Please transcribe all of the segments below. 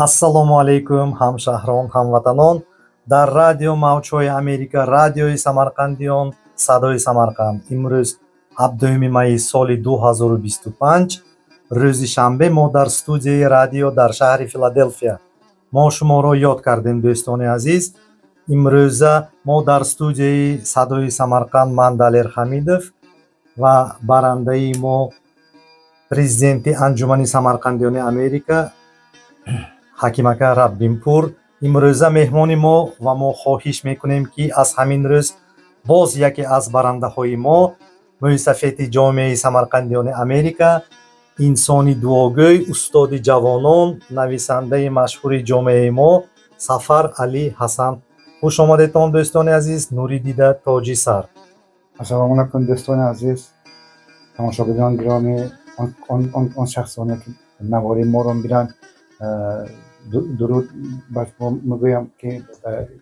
Ассалому алайкум, ҳамшаҳрон, ҳамватанон! Дар радио Мавҷҳои Америка, радиои самарқандиён, Садои Самарқанд. Имрӯз 7 майи соли 2025, рӯзи шанбе, мо дар студияи радио дар шаҳри Филаделфия. Мо шуморо ёд кардем, дӯстони азиз. Имрӯза мо дар студияи Садои Самарқанд, ман, Далер Ҳамидов, ва барандаи мо, президенти Анҷумани самарқандиёни Америка Ҳакимака Раббинпур имрӯза меҳмони мо. Ва мо хоҳиш мекунем, ки аз ҳамин рӯз боз яке аз барандаҳои мо, мӯйсафеди ҷомеаи самарқандиёни Америка, инсони дуогӯй, устоди ҷавонон, нависандаи машҳури ҷомеаи мо Сафар Али Ҳасан. Хуш омадедтон, дӯстони азиз, нури дида, тоҷи сар. Ассалому алайкум, дӯстони азиз, тамошобинони гиромӣ, он шахсоне, ки навори моро мебинанд, дуруд бар шумо мегӯям, ки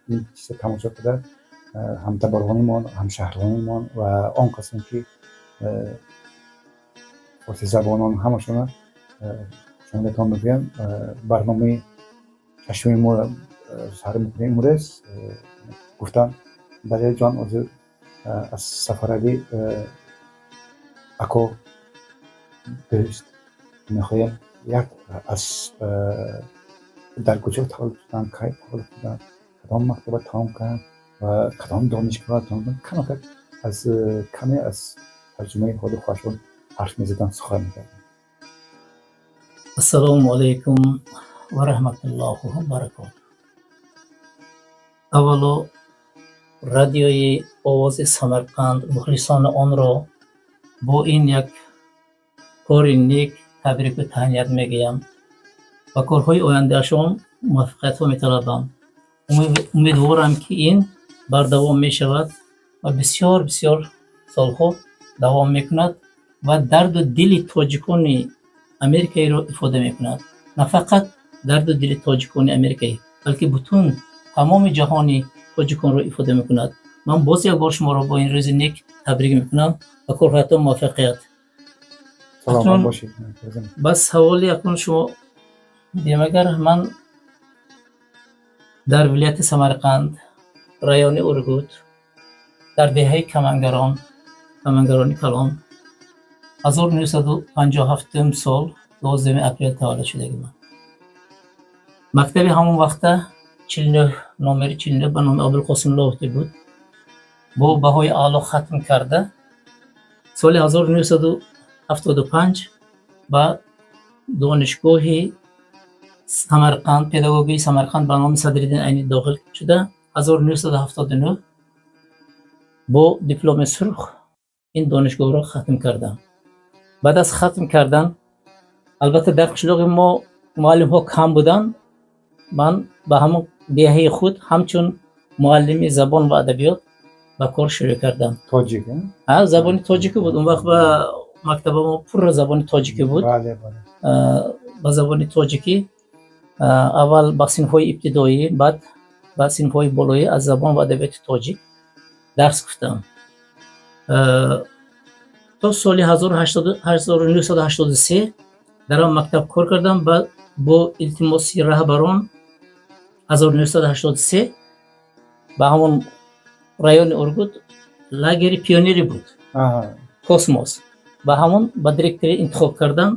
ин чиза тамошо карда, ҳамтаборҳонимон, ҳамшаҳрдонимон ва он касоне, ки форсизабонон, ҳамашона хушомадетон мегӯям. Барномаи шашуми моро сар мекунем имрӯз. Гуфтам, Далерҷон, ҳозир аз Сафаралӣ ако дӯст мехоҳем як аз дар куҷо таваллуд шуданд, кай таваллуд шуданд, кадом мактаба тамом карданд ва кадом донишгоҳ тамом карданд, камакак аз каме аз тарҷумаи ҳоли хоҳашон ҳарф мезаданд, сухан мекарданд. Ассалому алайкум ва раҳматуллоҳи ва баракотуҳ. Аввало, радиои Овози Самарқанд, мухлисони онро бо ин як кори нек табрику таҳният мегӯям ва корҳои ояндаашон муваффақиятҳо металабам. Умедворам, ки ин бардавом мешавад ва бисёр бисёр солҳо давом мекунад ва дарду дили тоҷикони Америкаиро ифода мекунад. На фақат дарду дили тоҷикони Америкаӣ, балки бутун тамоми ҷаҳони тоҷиконро ифода мекунад. Ман боз як бор шуморо бо ин рӯзи нек табрик мекунам ва корҳоятон муваффақият. Саломат бошед. Ба саволи акнун шумо демагар, ман дар вилояти Самарқанд, райони Ургут, дар деҳаи Камангарон, Камангарони Калон, 1957 сол 12 апрел таваллуд шудагиман. Мактаби ҳамон вақта 49, номери 49, ба номи Абулқосим Лоҳутӣ буд. Бо баҳои аъло хатм карда, соли 1975 ба Донишгоҳи Самарқанд, педагогии Самарқанд ба номи Садриддин Айнӣ дохил шуда, 1979 бо дипломи сурх ин донишгоҳро хатм кардам. Баъд аз хатм кардан, албатта, дар қишлоқи мо муаллимҳо кам буданд, ман ба ҳамон деҳаи худ ҳамчун муаллими забон ва адабиёт ба кор шурӯъ кардам. Тоҷик? Забони тоҷикӣ буд. Он вақт ба мактаба мо пурра забони тоҷикӣ буд. Ба забони тоҷикӣ аввал ба синфҳои ибтидоӣ, баъд ба синфҳои болоӣ аз забон ва адабиёти тоҷик дарс гуфтам то соли 1983 дар он мактаб кор кардам. Баъд бо илтимоси раҳбарон 1983 ба ҳамон райони Ургут лагери пионерӣ буд, «Космос», ба ҳамон ба директорӣ интихоб кардам.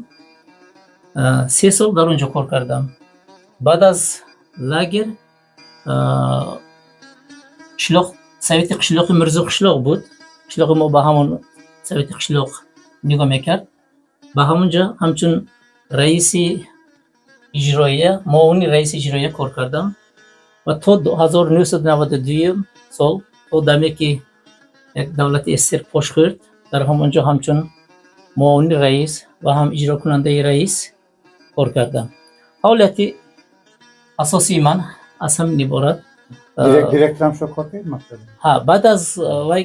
3 сол дар он ҷо кор кардам. Баъд аз лагер қишлоқ, совети қишлоқи Мирзо қишлоқ буд. Қишлоқи мо ба ҳамон совети қишлоқ нигоҳ мекард. Ба ҳамон ҷо ҳамчун раиси иҷроия, муовини раиси иҷроия кор кардам ва то 1992 сол, то даме ки як давлати СССР пош хӯрд, дар ҳамон ҷо ҳамчун муовини раис ва ҳам иҷрокунандаи раис кор кардам. Фаъолияти асосии ман аз ҳамин иборат. Директорам шо кор кардед мактаб? Ҳа, баъд аз вай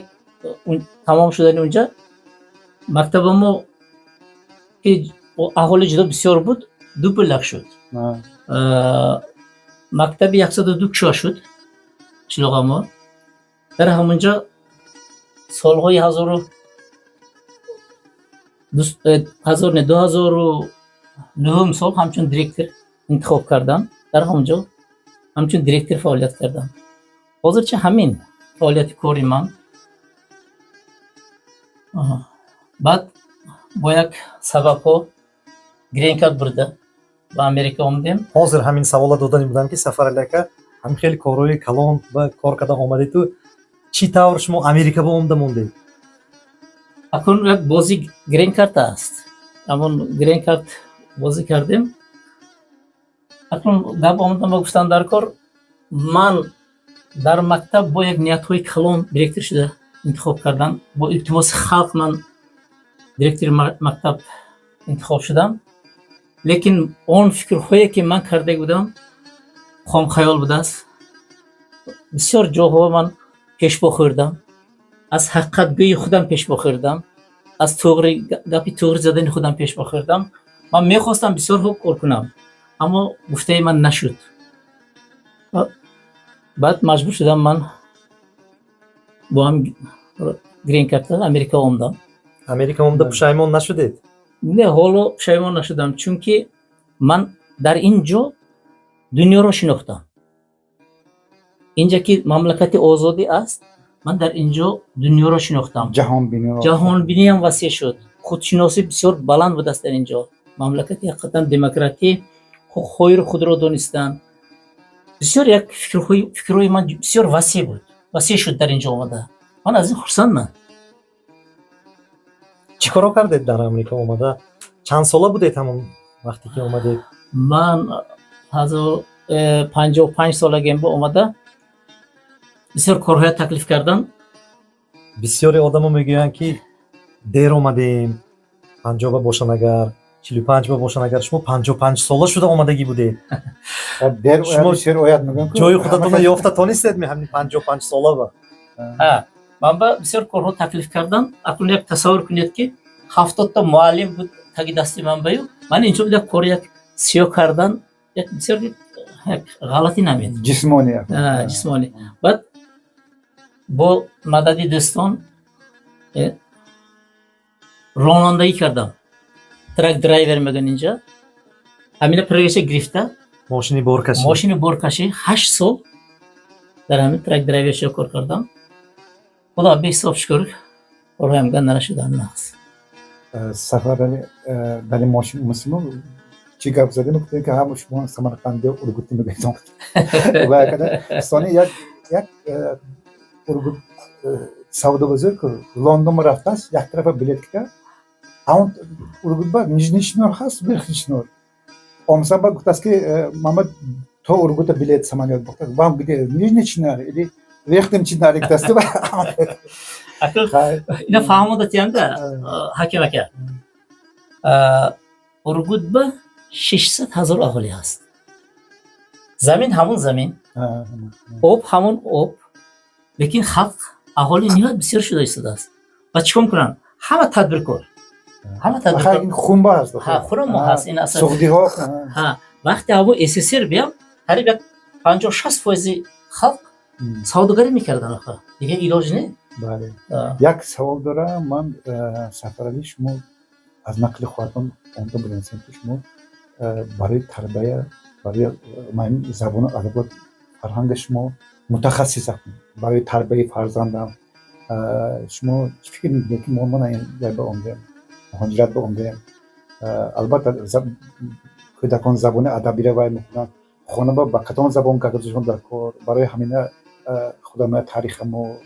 тамом шудани унҷа мактаба мо, ки аҳоли ҷудо бисёр буд, ду пулак шуд. Мактаби 102 кушода шуд қишлоға мо. Дар ҳамонҷо солҳои ҳазор не, 2009 сол ҳамчун директор интихоб кардам. Дар ҳамон ҷо ҳамчун директор фаъолият кардам. Ҳозирча ҳамин фаъолияти кори ман. Баъд бо як сабабҳо грин-карт бурда ба Америка омадем. Ҳозир ҳамин савола додани будам, ки Сафарали ака, ҳамин хеле корҳои калон ба кор карда омадед-ту, чӣ тавр шумо Америка ба омада мондед? Акнун як бозӣ грин-карт аст, ҳамон грин-карт бозӣ кардем. Акнун гап омадам ба гуфтан дар кор, ман дар мактаб бо як ниятҳои калон директор шуда интихоб кардам. Бо илтимоси халқ ман директори мактаб интихоб шудам, лекин он фикрҳое, ки ман карда будам, хомхаёл будааст. Бисёр ҷоҳо ман пешпо хӯрдам, аз ҳақиқатгӯии худам пешпо хӯрдам, аз туғри гапи туғри задани худам пешпо хӯрдам. Ман мехостам бисёр хуб кор кунам, аммо гуфтаи ман нашуд. Баъд маҷбур шудам, ман бо ҳам грин-карта Америка омадам. Америка омада пушаймон нашудед? Не, ҳоло пушаймон нашудам, чунки ман дар ин ҷо дунёро шинохтам. Инҷа ки мамлакати озодӣ аст, ман дар ин ҷо дунёро шинохтам. Ҷаҳонбиниро. Ҷаҳонбиниам васеъ шуд, худшиносӣ бисёр баланд будааст. Дар ин ҷо мамлакати ҳақиқатан демократӣ, ҳуқуқҳои худро донистан бисёр як фикрҳои ман бисёр васеъ буд, васеъ шуд. Дар ин ҷо омада ман аз ин хурсандман. Чӣ коро кардед дар Амрико омада? Чанд сола будед ҳамон вақте ки омадед? Ман 55 солагиам бо омада бисёр корҳоя таклиф кардам. Бисёре одамо мегӯянд, ки дер омадем, 50-ба бошанд агар, 45-ба бошанд агар. Шумо 55 сола шуда омадагӣ будед. Дер Шумо ояд, шер ояд мегӯям. ҷои худатонро ёфта тонистед ҳамин 55 сола ба? Ҳа, ман ба бисёр корҳо таклиф кардам. Акнун як тасаввур кунед, ки 70-та муаллим буд таги дасти ман баю ман инҷо як кор як сиёҳ кардан як бисёр як ғалатӣ намед. Ҷисмонӣ. Ҷисмонӣ. Баъд бо мадади дӯстон ронандагӣ кардам, truck driver мегӯян инҷа, ҳамина права гирифта. Мошини боркашӣ. Мошини боркашӣ. 8 сол дар ҳамин truck driver шуда кор кардам. Худо беҳисоб шукр, корҳоям ганда нашудан, нағз. Сафарали, дар ин мошин муслимо чӣ гап задем, гуфтем, ки ҳама шумо самарқанди, ургутӣ мегӯед ва када сони як ургут савдобозор ку Лондон рафтааст, як тарафа билет кита, ҳамон Ургут ба Нижний Чинор ҳаст, Верхний Чинор омса ба гуфтааст, ки мама то Ургута билет самолёт гуфтааст, вам где, Нижний Чинор или Верхний Чинор, гуфтааст. Ина фаҳмода тиямда, Ҳаким ака, Ургут ба 600 000 аҳолӣ ҳаст. Замин ҳамон замин, об ҳамон об, лекин халқ, аҳолӣ ниҳоят бисёр шуда истодааст. Ва чӣ кор кунанд? Ҳама тадбиркор, ҳама тадбиркор. Хунба ҳаст. Хунамо ҳаст ин асл. Суғдиҳо. Ҳа, вақте ҳаво СССР биям, қариб як 50-60 фоизи халқ савдогарӣ мекарданд. Аха, дигар илоҷ не. Бале, як савол дорам ман, Сафаралӣ. Шумо аз нақли хоҳатон омада будем, ки шумо барои тарбия, барои забону адабиёт, фарҳанги шумо мутахассис ҳастед. Барои тарбияи фарзандам шумо чӣ фикр мекунед, ки мо мана ҷай ба омадем, муҳоҷират ба омадем, албатта кӯдакон забони адабиро вай мекунанд, хона ба кадом забон гап дар кор? Барои ҳамина худама, таърихамо,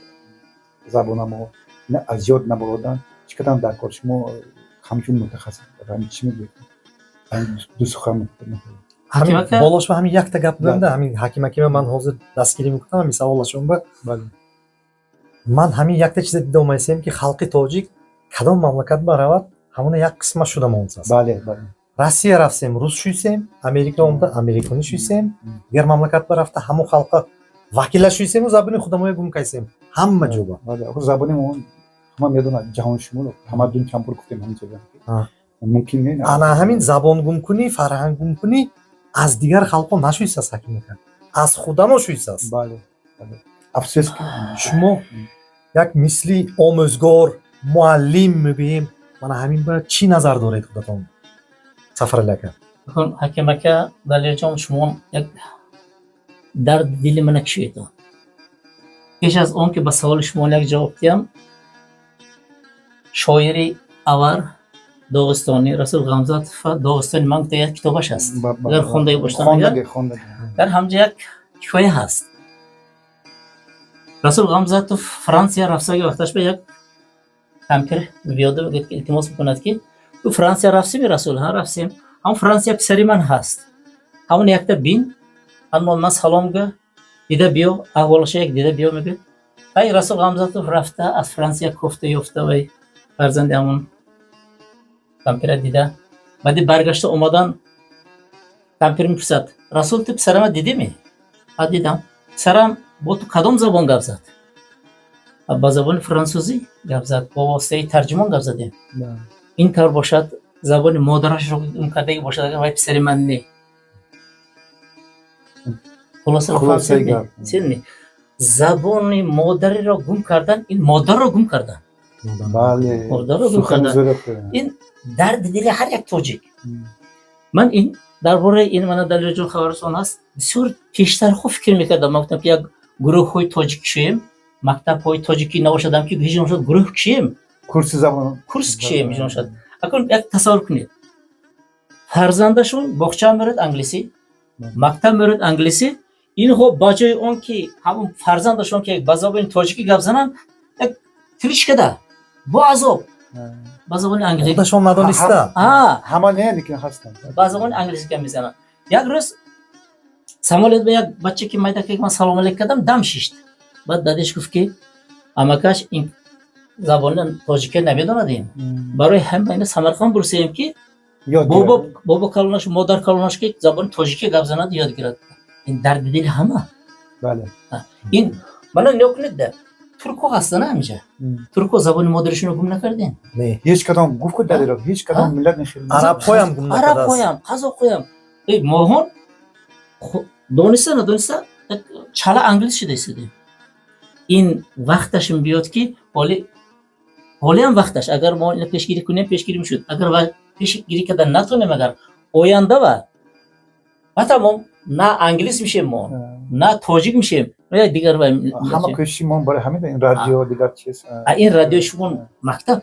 забонамо ина аз ёд набурдан чӣ кадан дар кор? Шумо ҳамчун мутахассис чӣ мегӯед? Ду сухан. Болош ба ҳамин якта гап гӯямда, ҳамин Ҳаким акима ман ҳозир дастгирӣ мекунам ҳамин саволашон ба. Ман ҳамин якта чиза дида омайсем, ки халқи тоҷик кадом мамлакат баравад, ҳамона як қисма шуда монсааст. бале бале Россия рафтем, рус шуйсем, Америка омада, америконӣ шуйсем, дигар мамлакат барафта, ҳамон халқа вакила шуйсему забони худамоя гум кайсем ҳама ҷоба. Забони мо ҳама медонад, ҷаҳоншумул тамаддун чампур гуфтем, ҳамин чиза мумкин не. Ана ҳамин забон гумкунӣ, фарҳанг гумкунӣ аз дигар халқҳо нашуйсааст, Ҳаким ака, аз худамо шуйсааст. Бале, афсӯс ки. Шумо як мисли омӯзгор, муаллим мегӯем, мана ҳамин ба чӣ назар доред худатон, Сафарали ака? Ҳаким ака, Далерҷон, шумо як дарди дили мана кушоедон. Пеш аз он ки ба саволи шумо як ҷавоб диҳам, шоири авар доғистонӣ Расул Ғамзатов «Доғистони ман» гуфта як китобаш ҳаст. Агар хондаги бошам, дар ҳамҷа як ҳикоя ҳаст. Расул Ғамзатов Франсия рафтаги вақташ ба як кампир биёда, мегӯяд ки илтимос мекунад, ки ту Франсия рафтими, Расул? Ҳа, рафтем. Ҳамон Франсия писари ман ҳаст, ҳамон якта бин, ҳамон ман салом гӯ, дида биё, аҳволаша як дида биё, мегӯяд. Ай Расул Ғамзатов рафта, аз Франсия кофта ёфта, вай фарзанди ҳамон кампира дида, баъди баргашта омадан кампир мепурсад: «Расул, ту писарама дидиме?» «А, дидам». «Писарам бо ту кадом забон гап зад?» «Ба забони франсузӣ гап зад, бо воситаи тарҷумон гап задем». «Ин тавр бошад, забони модарашро гум кардаги бошад, агар вай писари ман не». Хулоса, сенми, забони модариро гум кардан, ин модарро гум кардан. Модарро гум кардан, ин дарди дили ҳар як тоҷик. Ман ин дар бораи ин, мана Далерҷон хабарсон аст, бисёр пештарҳо фикр мекардам. Ман гуфтам, ки як гурӯҳҳои тоҷик кушоем, мактабҳои тоҷикӣ набошадам, ки ҳеҷ набошад, гурӯҳ кушоем. Курси забон. Курс кушоем, ҳеҷ набошад. Акун як тасаввур кунед: фарзандашон боғча мерад англисӣ, мактаб мерад англисӣ. Инҳо ба ҷои он ки ҳамон фарзандашон ки ба забони тоҷикӣ гап зананд, як тиришкада бо азоб ба забони англисӣ. Худашон надониста. Ҳама не, лекин ҳастанд. Ба забони англисӣ гап мезананд. Як рӯз самолёт ба як бача ки майда ки ман салом алейк кардам, дам шишт. Баъд дадеш гуфт, ки амакаш ин забони тоҷикӣ намедонад. Ин барои ҳама ина Самарқанд бурсем, ки бобо, бобо калонаш, модар калонаш ки забони тоҷикӣ гап занад, ёд гирад. Ин дарди дили ҳама. Ин мана нигоҳ кунед, да туркҳо ҳастанд ҳаминҷа. Туркҳо забони модаришонро гум накардем. Не. Ҳеҷ кадом гуфт ку, Далеро, ҳеҷ кадом миллат нехел. Арабҳоям гум накардааст. Арабҳоям, қазоқҳоям. Моҳон дониста надониста чала англис шуда истодем. Ин вақташм биёд, ки ҳоли ҳолиам вақташ, агар мо ина пешгирӣ кунем, пешгирӣ мешуд. Агар пешгирӣ кардан натонем, агар оянда ва тамом, на англис мешем мо, на тоҷик мешем, як дигар. Ҳама кӯшиши мо барои ҳамин ин радио, дигар чиз. Ин радиои шумо мактаб,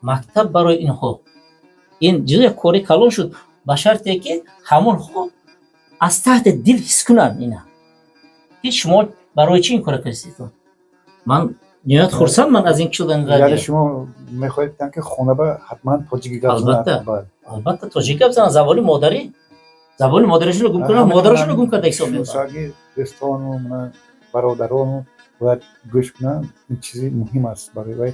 мактаб барои инҳо. Ин ҷузъ як кори калон шуд, ба шарте ки ҳамонҳо аз таҳти дил ҳис кунанд ина, ки шумо барои чӣ ин кора кардед. Ман ниҳоят хурсанд ман аз ин шудани радио. Яъне шумо мехоҳед, ки хона ба ҳатман тоҷикӣ гап занад? Албатта, албатта, тоҷикӣ гап занад. Забони модарӣ, забони модаришонро гум кунанд, модарашонро гум карда ҳисоб меёбанд. Дӯстону бародарону бояд гӯш кунанд. Ин чизи муҳим аст барои вай.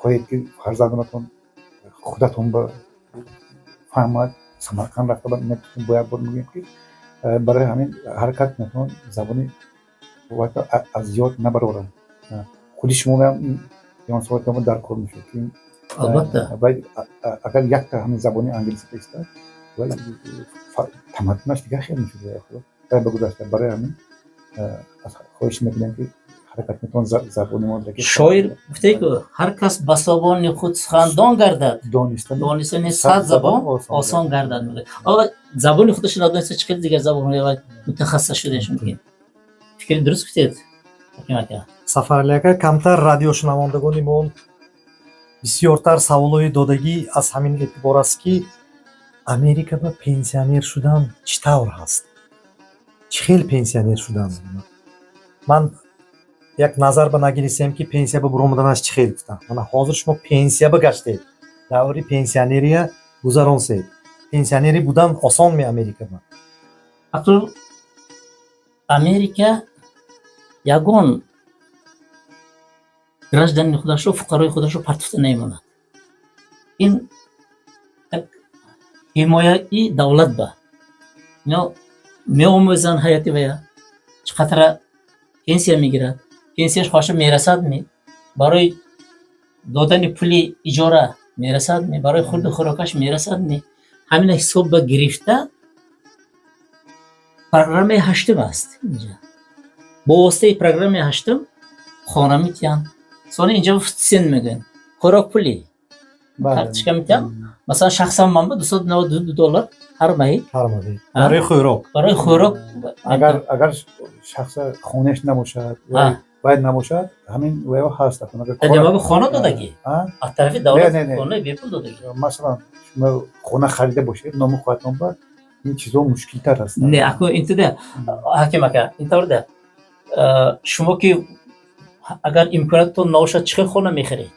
Хоҳед, ки фарзандонатон худатон ба фаҳмад, Самарқанд рафта бояд бор мегӯем, ки барои ҳамин ҳаракат кунед, забони аз ёд набароранд. Худи шумоам ёнсоатама дар кор мешуд, ки Албатта. Агар якта ҳамин забони англисӣ бистад, тамаддунаш дигар хел мешуд ба гузашта. Барои ҳамин хоҳиш мекунем, ки ҳаракат метавон забони модарӣ. Шоир гуфте, ки ҳар кас ба забони худ сухандон гардад, донистани 100 забон осон гардад, мегӯяд. Забони худашро надониста, чӣ хел дигар забонҳои мутахассис шудааш мумкин? Фикри дуруст гуфтед, Ҳаким ака. Сафарали ака, камтар радиошунавандагони мо бисёртар саволҳои додагӣ аз ҳамин эътибор аст, ки Америка ба пенсионер шудан чӣ тавр ҳаст, чӣ хел пенсионер шудан. Ман як назар ба нагиристем, ки пенсия ба буромаданаш чӣ хел гуфтам. Мана ҳозир шумо пенсия ба гаштед, даври пенсионерия гузаронсед. Пенсионерӣ будан осон ме Америка ба? Акнун Америка ягон гражданини худашро, фуқарои худашро партофта намемонад. Ин як ҳимояи давлат ба ино меомӯзанд ҳаёти вая, чӣ қадра пенсия мегирад, пенсияш хоша мерасад ме, барои додани пули иҷора мерасад ме, барои хурду хӯрокаш мерасад ме, ҳамина ҳисоб ба гирифта программаи ҳаштум аст инҷа. Бо воситаи программаи ҳаштум хона метиҳанд. Сони инҷа сен мегӯянд, хӯрокпулӣ. Карточка метиҳам. Масалан, шахсан ман ба 292 доллар ҳар маҳӣ. Ҳар маҳӣ барои хӯрок. Барои хӯрок. Агар шахс хонаш набошад, вай набошад, ҳамин вайо ҳаст. Демак, хона додагӣ аз тарафи давлат, хонаи бепул додагӣ. Масалан, шумо хона харида бошед, номи худатон ба, ин чизо мушкилтар аст. Не, аку интида, Ҳаким ака, интаврда, шумо ки агар имкониятатон набошад, чӣ хел хона мехаред?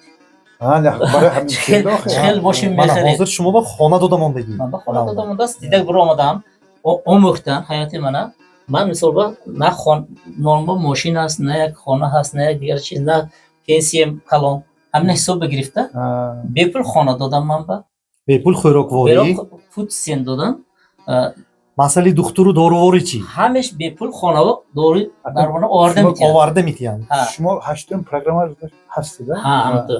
Чӣ хел мошин мехаред? Ҳозир шумо ба хона дода мондагӣ. Ман ба хона дода мондааст. Дида биромадам, омӯхтан ҳаёти мана. Ман, мисол, ба на номба мошин аст, на як хона ҳаст, на як дигар чиз, на пенсиям калон. Ҳамина ҳисоб гирифта, бепул хона додам ман ба. Бепул хӯрокворӣ. Food stamp додам. Масъалаи духтуру доруворӣ чӣ? Ҳамеш бепул, хонава дору дармона оварда метиҳанд. Оварда метиҳанд. Шумо ҳаштум программа ҳастида? Ҳа, ҳамто.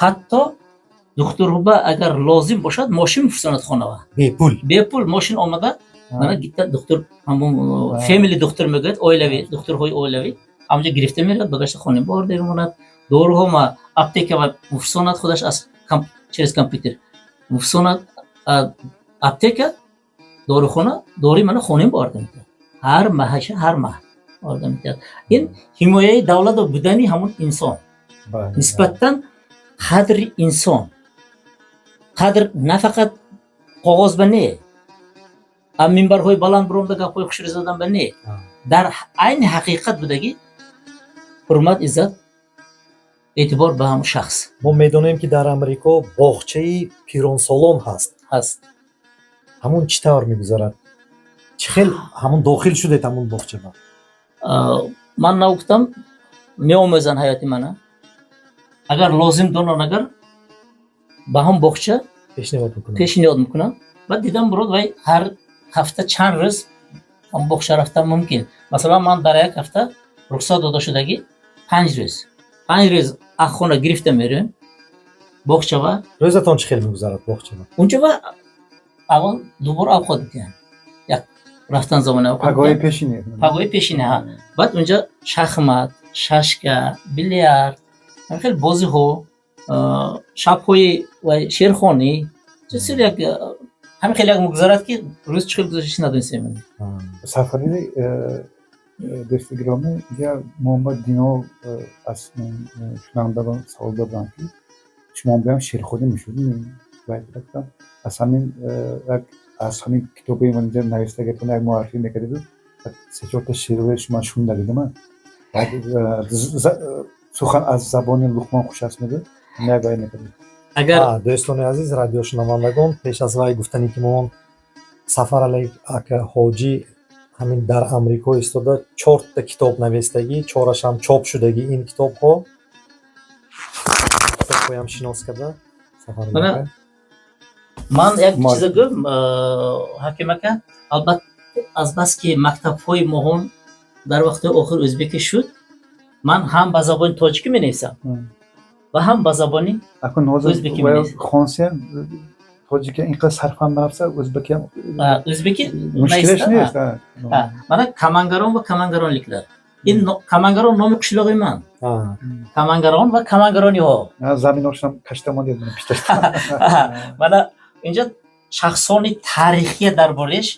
Ҳатто духтурба агар лозим бошад, мошин мефурсонад хонава. Бепул. Бепул мошин омада, мана гитта духтур, ҳамон family духтур мегӯяд, оилавӣ, духтурҳои оилавӣ, ҳамҷо гирифта меравад, ба гашта хона оварда мемонад. Доруҳо ма аптека ва мефурсонад, худаш аз через компютер мефурсонад, аптека, дорухона дори мана хонем оварда метиҳад. Ҳар маҳаша, ҳар маҳ оварда метиҳад. Ин ҳимояи давлатро будани ҳамон инсон нисбатан қадри инсон, қадр на фақат қоғоз ба не, а минбарҳои баланд биромда гапҳои хушрӯ задан ба не, дар айни ҳақиқат будагӣ ҳурмат, иззат, эътибор ба ҳамон шахс. Мо медонем, ки дар Амрико боғчаи пиронсолон ҳаст. Ҳаст. Ҳамун чӣ тавр мегузарад? Чӣ хел ҳамун дохил шудед ҳамун боғчаба? Ман нагуфтам, меомӯзанд ҳаёти мана. Агар лозим донанд, агар ба ҳам боғча пешниҳод мекунам. Пешниҳод мекунам. Баъд дидам, бурод, вай ҳар ҳафта чанд рӯз ҳам боғча рафтан мумкин. Масалан, ман дар як ҳафта рухсат дода шудагӣ 5 рӯз, 5 рӯз аз хона гирифта меравем боғчава. Рӯзатон чӣ хел мегузарад боғчава? Унҷо ва аввал дубор авқот медиҳанд, як рафтан замони авқот. Пагоҳи пешине. Пагоҳи пешине, ҳа. Баъд унҷа шахмат, шашка, билярд, ҳамин хел бозиҳо, шабҳои вай шеърхонӣ, чиз як ҳамин хел як мегузарад, ки рӯз чӣ хел гузашташ надонистем. Сафари дӯсти гиромӣ, я Муҳаммад Дино аз шунавандагон савол доданд, ки шумо биям шеърхонӣ мешудем. Аз ҳамин як аз ҳамин китоби инҷа навиштагитон як муаррифӣ мекардеду, се чорта шеърҳои шумо шунидагидима. Сухан аз забони Луқмон хуш аст, мегӯяд, як вай мекардед. Агар Дӯстони азиз, радиошунавандагон, пеш аз вай гуфтане, ки мо Сафарали ака Ҳоҷӣ ҳамин дар Амрико истода чорта китоб навистагӣ, чорашам чоп шудагӣ. Ин китобҳо, китобҳоям шинос карда, Сафарали Мана, ака. Ман як чиза гӯм, Ҳаким ака, албатта, азбаски мактабҳои моҳон дар вақтҳои охир ӯзбекӣ шуд, ман ҳам ба забони тоҷикӣ менависам ва ҳам ба забони Акун ҳозир ӯзбекӣ менависам. Хонсиям тоҷика инқадр сарфам нарафта, ӯзбекиам Ӯзбекӣ мушкилаш нависта, нест. Ҳа, мана Камангарон ва камангаронликlar. Ин Камангарон номи қишлоқи ман. Камангарон ва камангарониҳо. Заминошам кашта мондед питаш. Мана инҷа шахсони таърихия дар бораиш,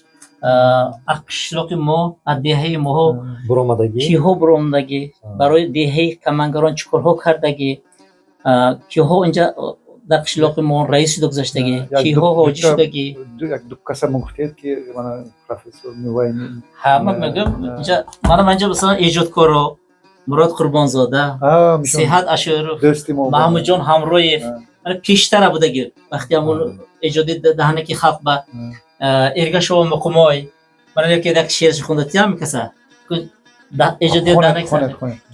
аз қишлоқи мо, аз деҳаи моҳо буромадагӣ. Киҳо буромадагӣ, барои деҳаи Камангарон чӣ корҳо кардагӣ, киҳо инҷа дар қишлоқи мо раис шуда гузаштагӣ, киҳо ҳоҷӣ шудагӣ. Як ду каса мегуфтед, ки мана профессор Мувайни. Ҳа, ман мегӯям, инҷа мана ман инҷа, масалан, эҷодкоро Мурод Қурбонзода, Сеҳат Ашуров, дӯсти мо. Маҳмудҷон Ҳамроев, мана пештара будаги, вақти ҳамон эҷоди даҳанаки халқ ба Эргашова Муқимой. Мана яке як шеърш хонда тиям каса эҷоди даҳанаки.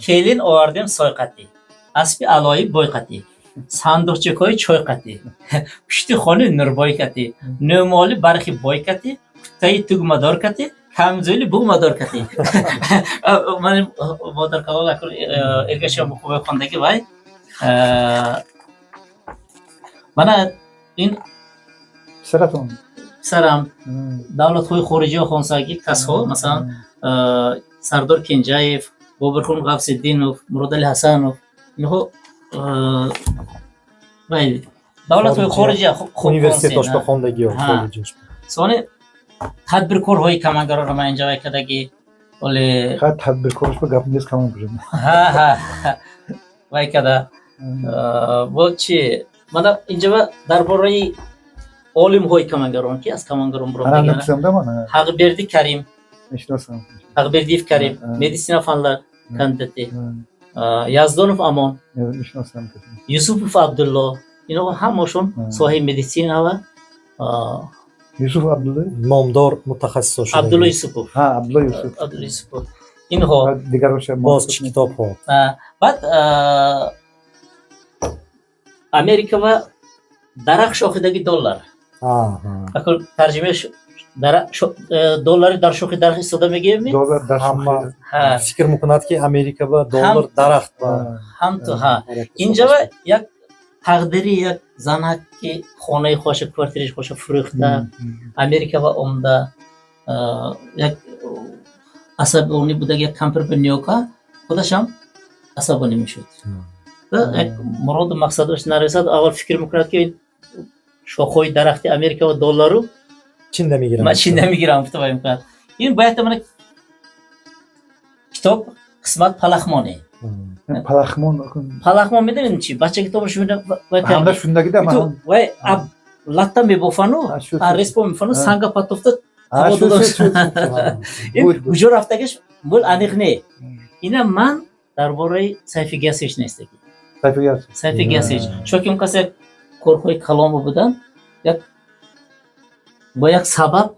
Келин овардем сойқатӣ, аспи алои бойқатӣ, сандуқчакҳои чойқатӣ, пушти хони нурбойкатӣ, нӯмоли бархи бойкатӣ, куттаи тугмадор катӣ, камзӯли бугмадор катӣ. Ман модаркалон Эргашова Муқимой хондаги. Вай мана ин писаратон. Писарам давлатҳои хориҷиро хонсаги касҳо, масалан, Сардор Кенҷаев, Бобирхон Ғавсиддинов, Муродали Ҳасанов, инҳо. Вай давлатҳои Хориҷа. хориҷа. Университетошба хондагиё. Ҳа. Коллеҷошба. Сони тадбиркорҳои камангаронро ман инҷа вай кардагӣ оле. Ха, тадбиркорш ба гап нест, камон бошад. Ҳа, вай када бо чи мана инҷа дар бораи олимҳои камангарон, ки аз камангарон Ана буромдагӣ. Нуксамда мана. Ҳақберди Карим. Мешиносам. Ҳақбердиев Карим, медицина фанлар кандидати, Яздонов Амон. Мешиносам. Юсупов Абдулло, ино ҳамашон соҳаи медицина ва Юсуф Абдулло. Номдор мутахассисо шуда. Абдулло Юсупов. Ҳа, Абдулло Юсуф. Абдулло Юсупов, инҳо. Ва дигароша. Боз чӣ китобҳо? Баъд Америка ва дарахт шохидаги доллар. Акун тарҷимааш доллари дар шохи дарахт истода мегӯем. Доллар дар Ҳама шохи- Ҳа. фикр мекунад, ки Америка ба доллар дарахт ба Ҳам ту, ҳа, инҷа як тақдири як занак, ки хонаи хоша, квартираи хоша фурӯхта, Америка ва омда, як асабонӣ буда, як кампир ба ниёка худашам асабонӣ мешуд ва як муроду мақсадаш нарасад, аввал фикр мекунад, ки шохҳои дарахти Америка ва доллару чинда мегирам. Ман чинда мегирам гуфта вай мекунад. Ин бояд мана китоб қисмат палахмоне. Палахмон. Палахмон медонед чи? Бача китобаш вай Ҳамда шундагида ман. Ту вай аб латта мебофану Ҳа, шу- а респо мефану, Ҳа. санга патофта. Ҳа, шу. Ин Буд, буд. куҷо рафтагиш мул аниқ не. Ина ман дар бораи Сайфи Гиясович нестагӣ. Сайфи Гиясович. Сайфи Гиясович, чунки он кас як корҳои каломо буданд, як бо як сабаб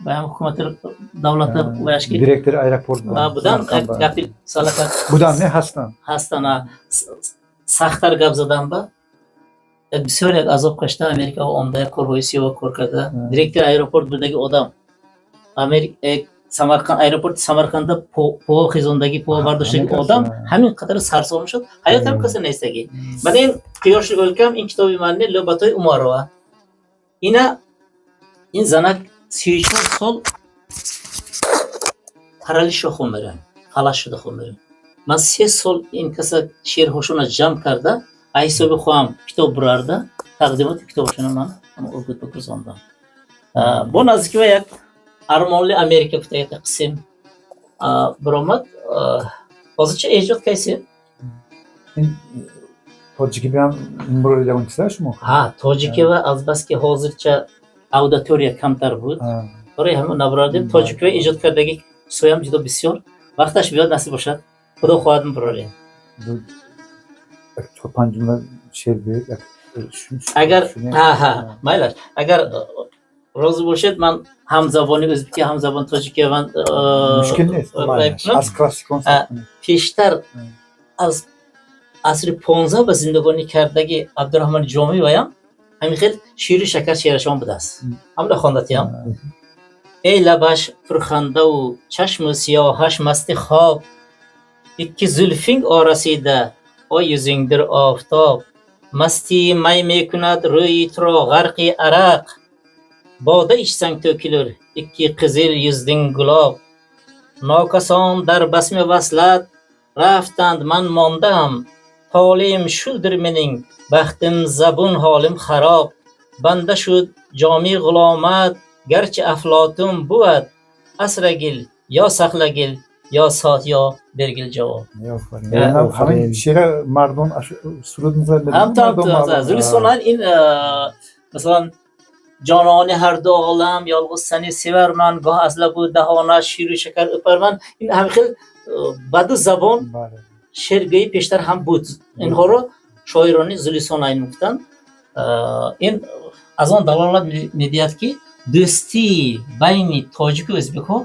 ба ҳам ҳукумати давлата ваяш ки Директори аэропорт. Будан, як гапи салака. Будан не, ҳастанд. Ҳастан, сахттар гап задан ба як бисёр як азоб кашида, Америка омда, як корҳои сиёва кор карда, директори аэропорт будаги одам, Самарқанд, аэропорти Самарқанда по хезондагӣ, по бардоштаги Ҳамин кас, одам ҳа. Ҳамин қадар сарсом шуд, ҳаётам касе нестагӣ. Мана ин «Қиёши ӯлкам», ин китоби манне Лӯбатои Умарова. Ина ин занак 34 сол паралич шуда хун мерам, фалаҷ шуда хун мерам. Ман 3 сол ин каса шеърҳошона ҷамъ карда, аз ҳисоби хоҳам китоб бурарда, тақдимоти китобшона ман Ургут бигузондам. Бо наздики ва як «Армонли Америка» гуфта як қисм биромад. Ҳозирча эҷод кайсем. Ин тоҷикӣ биам имрӯз ягон чиза шумо? Ҳа, тоҷикӣ ва азбаски ҳозирча аудитория камтар буд, барои ҳамин набурардем. Тоҷикӣ ва эҷод кардагӣ соям ҷудо бисёр, вақташ биёд, насиб бошад, худо хоҳад, мебурорем. Як чор панҷ ҷумла шеър биёед, як Агар шуне- ҳа, майлаш, агар розӣ бошед, ман ҳам забони ӯзбекӣ, ҳам забони тоҷикӣ ман Мушкил нест. вай кунам. Аз классикон сар кунед. Пештар аз асри 15 ба зиндагонӣ кардаги Абдураҳмони Ҷомӣ ваям ҳамин хел шири шакар шеърашон будааст. Ҳамла хондатиям. Эй лабаш пурхандаву чашму сиёҳаш масти хоб, икки зулфинг орасида oy yuzingdir oftob, масти май мекунад рӯи туро ғарқи арақ, бода ichsang to'kilur ikki qizil yuzding gulob, нокасон дар басми васлат рафтанд, ман мондаам, толеим шулdir mening, baxtim zabun, holim xarob, банда шуд ҷоми ғуломат, гарчи Афлотун бувад, асрагил ё сақлагил, ё сот ё бергил ҷавоб. Офарин. Ҳамин шеъра мардон суруд мезад. Ҳам то Зулисонан ин масалан ҷонони ҳарду олам yolg'iz sani sevarman, goh аз лабу даҳонаш ширу шакар o'parman, ин ҳамин хел баду забон шеъргӯӣ пештар ҳам буд. Инҳоро шоирони Зулисонайн мегуфтанд. Ин аз он далолат медиҳад, ки дӯстии байни тоҷику ӯзбекҳо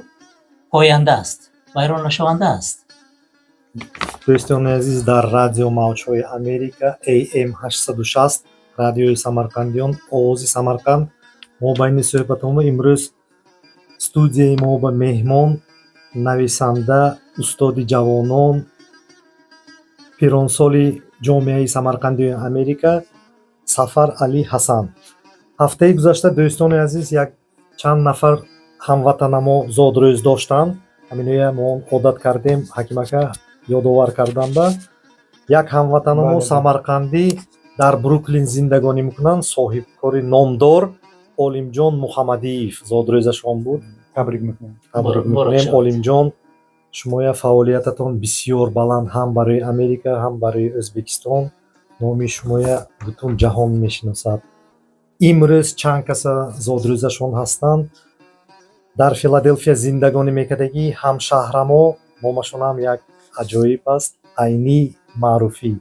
поянда аст, вайрон нашаванда аст. Дӯстони азиз, дар радио Мавҷҳои Америка AM 860, радиои самарқандиён, овози Самарқанд, мо байни суҳбатҳомо имрӯз студияи мо ба меҳмон нависанда, устоди ҷавонон, пиронсоли ҷомеаи самарқандиёни Америка Сафар Али Ҳасан. Ҳафтаи гузашта, дӯстони азиз, як чанд нафар ҳамватанамо зодрӯз доштанд. Ҳаминоя мо одат кардем, Ҳаким ака ёдовар карданда. Як ҳамватаномо самарқандӣ дар Бруклин зиндагонӣ мекунанд, соҳибкори номдор Олимҷон Муҳаммадиев зодрӯзашон буд. Табрик мекунем. Табрик Муборак мекунем. шавад. Олимҷон, шумоя фаъолиятатон бисёр баланд, ҳам барои Америка, ҳам барои Ӯзбекистон номи шумоя бутун ҷаҳон мешиносад. Имрӯз чанд каса зодрӯзашон ҳастанд. Дар Филаделфия зиндагонӣ мекардагӣ ҳамшаҳрамо, номашонам як аҷоиб аст, Айнӣ Маъруфӣ,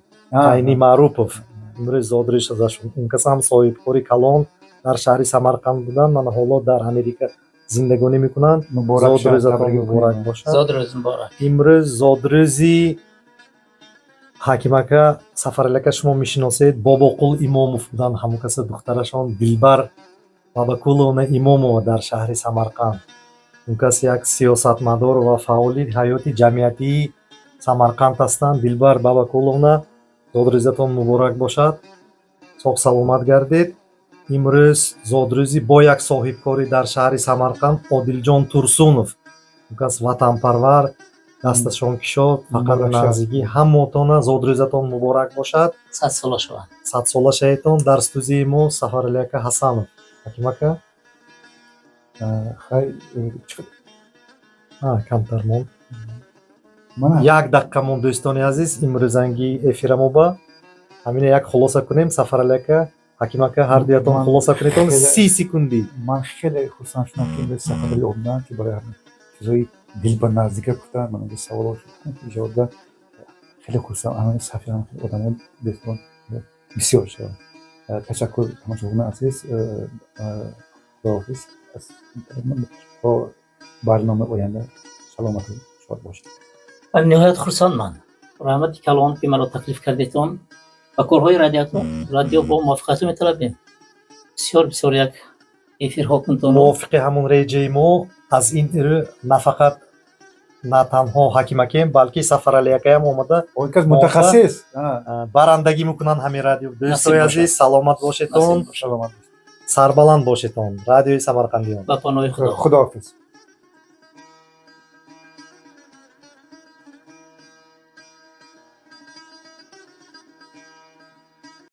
Айнӣ Маърупов, имрӯз зодрӯзашон. Он кас ҳам соҳибкори калон дар шаҳри Самарқанд буданд, мана ҳоло дар Америка зиндагонӣ мекунанд. Муборак шавад, Зодрӯзатон табрик муборак мекунем. бошад. Зодрӯз муборак. Имрӯз зодрӯзи Ҳаким ака, Сафарали ака, шумо мешиносед, Бобоқул Имомов буданд. Ҳамон каса духтарашон Дилбар Бабакуловна Имомова дар шаҳри Самарқанд. Он кас як сиёсатмадор ва фаъоли ҳаёти ҷамъиятии Самарқанд ҳастанд. Дилбар Бабакуловна, зодрӯзатон муборак бошад, соғ саломат гардед. Имрӯз зодрӯзи бо як соҳибкорӣ дар шаҳри Самарқанд, Одилҷон Турсунов. Он кас ватанпарвар, дасташон кишод, фақат Муборак шавад. наздикӣ. Ҳамаотона зодрӯзатон муборак бошад. 100 сола шаванд. 100 сола шаведтон. Дар студияи мо Сафарали ака Ҳасанов. Ҳаким ака. Хай. Камтар монд. Мана. Як дақиқа монд, дӯстони азиз. Имрӯзанги эфирамо ба ҳамина як хулоса кунем. Сафарали ака, Ҳаким ака, ҳар дуятон хулоса кунедон, 30 секундӣ. Ман хеле хурсанд шудам, ки имрӯз Сафарали омаданд, ки барои ҳамин чизҳои дил ба наздика гуфтанд, ман инҷо саволо ҷавоб дод. Хеле хурсанд, ҳамин сафирам одамо дӯстон бисёр шавад. Ташаккур, тамошобинони азиз, худоҳофиз, то барномаи оянда саломату шод бошед. Ниҳоят хурсанд ман, раҳмати калон, ки маро таклиф кардетон. Ба корҳои радио бо муваффақияту металабем. Бисёр бисёр як эфирҳо кунтон. Мувофиқи ҳамон реҷаи мо, аз ин рӯ нафақат, на танҳо Ҳаким акем, балки Сафарали акаям омада Он кас мутахассис. барандагӣ мекунанд ҳамин радио. Дӯстои Насиб азиз, саломат бошедон. Насиб бошад. Саломат. Сарбаланд бошедон. Радиои самарқандиён. Ба паноҳи Худо. Худоҳофиз.